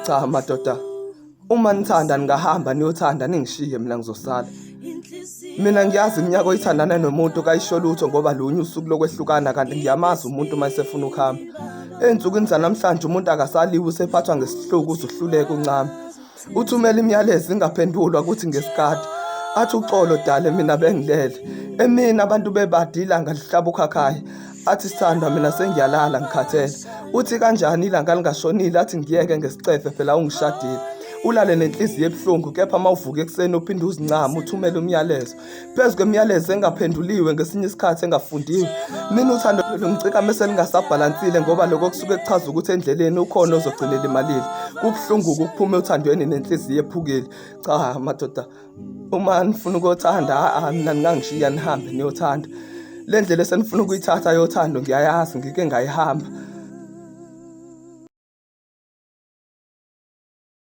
Cha madoda, uma nithanda ningahamba niyothanda ningishiye mina ngizosala. Mina ngiyazi iminyaka oyithandana nomuntu kayisho lutho ngoba lunye usuku lokwehlukana kanti ngiyamazi umuntu uma esefuna ukuhamba. Ey'nsukwini zanamhlanje umuntu akasaliwe usephathwa ngesihluku uze uhluleke uncame. Uthumela imiyalezo ingaphendulwa kuthi ngesikhathi. Athi uxolo dale mina bengilele. Emini abantu bebade ilanga lihlaba ukhakhayi. Athi sithandwa mina sengiyalala ngikhathele. Uthi kanjani ilanga lingashonile athi ngiyeke ngesicefe phela ungishadile. Ulale nenhliziyo ebuhlungu kepha uma uvuka ekuseni uphinde uzincame uthumele umyalezo. Phezu kwemiyalezo engaphenduliwe ngesinye isikhathi engafundiwe. Mina uthando lungicika mese lingasabhalansile ngoba lokho kusuke kuchaza ukuthi endleleni ukhona ozogcina elimalile. Kubuhlungu ukuphuma othandweni nenhliziyo ephukile. Cha madoda uma nifuna ukuyothanda a mina ningangishiya nihambe niyothanda. Le ndlela esenifuna ukuyithatha yothando ngiyayazi ngike ngayihamba.